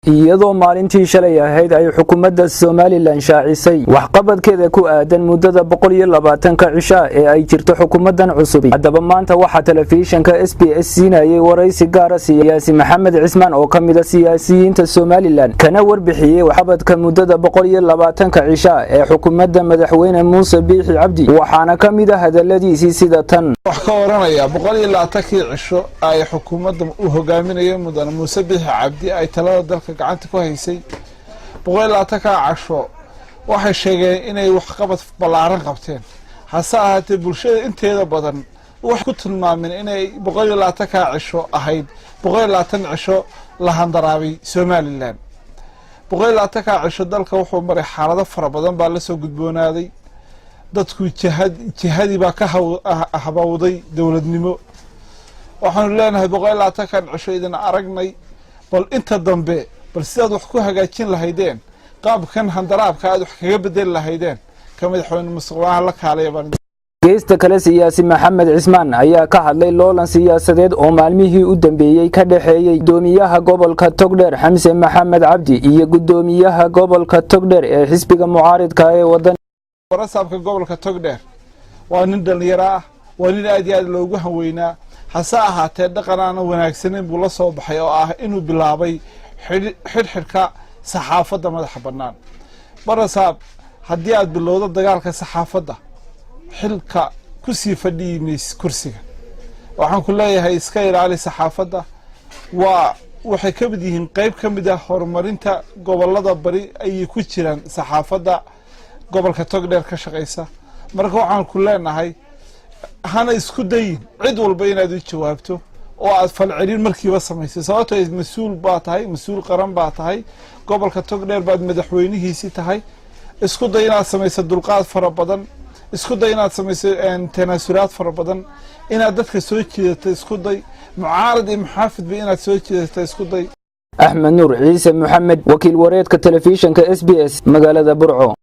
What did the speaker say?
Iyadoo maalintii shalay ahayd ay xukuumadda Somaliland shaacisay waxqabadkeeda ku aadan muddada 120-ka cishaa ee ay jirto xukuumaddan cusub, haddaba maanta waxaa telefishinka SBS siinayay waraysi gaara siyaasi Maxamed Cismaan oo ka mida siyaasiyiinta Somaliland, kana warbixiyey waxqabadka muddada 120-ka cishaa ee xukuumadda madaxweyne Muuse Biixi Cabdi. Waxaana ka mid a hadaladiisii sida tan. Wax ka oranaya 120-kii cisho ay xukuumadda uu hogaaminayo mudane Muuse Biixi Cabdi ay talada dalka gacanta ku haysay. 120-kaa casho waxay sheegeen inay waxqabad ballaaran qabteen, hase ahaatee bulshada inteeda badan waxay ku tilmaameen inay 120-kaa cisho ahayd 120 cisho la handaraabay Somaliland. 120-kaa cisho dalka wuxuu maray xaalado fara badan baa lasoo gudboonaaday. Dadku jihad jihadii baa ka habawday dowladnimo. Waxaanu leenahay, 120-kan cisho idin aragnay, bal inta dambe bal sidaad wax ku hagaajin lahaydeen, qaabkan handaraabka aad wax kaga bedeli lahaydeen, ka madaxweyne mustaqbalaha la kaalaya baan. Geesta kale, siyaasi Maxamed Cismaan ayaa ka hadlay loolan siyaasadeed oo maalmihii u dambeeyey ka dhexeeyey gudoomiyaha gobolka Togdheer Xamse Maxamed Cabdi iyo gudoomiyaha gobolka Togdheer ee xisbiga mucaaridka ee Wadan. Barasaabka gobolka Togdheer waa nin dhalinyaro ah, waa nin aad iyo aad loogu hanweynaa. Hase ahaatee dhaqan aanan wanaagsanayn buu la soo baxay oo ah inuu bilaabay xidhxidhka saxaafadda madaxa bannaan. Barasaab, haddii aad bilowdo dagaalka saxaafadda, xilka ku sii fadhiyi mays kursiga. Waxaan ku leeyahay, iska ilaali saxaafadda. Waa waxay ka mid yihiin qeyb ka mid ah horumarinta gobolada bari ayay ku jiraan saxaafadda gobolka Togdheer ka shaqaysa. Marka waxaan ku leenahay, hana isku dayin cid walba inaad u jawaabto oo aad falcelin markiiba samaysay, sababtoo mas-uul baa tahay, mas-uul qaran baa tahay, gobolka Togdheer baad madaxweynihiisii tahay. Isku day inaad samayso dulqaad fara badan, isku day inaad samayso tanaasulaad fara badan, inaad dadka soo jiidato isku day, mucaarad iyo muxaafidba inaad soo jiidato isku day. Axmed Nuur Ciise Maxamed, wakiil wareedka telefishinka SBS, magaalada Burco.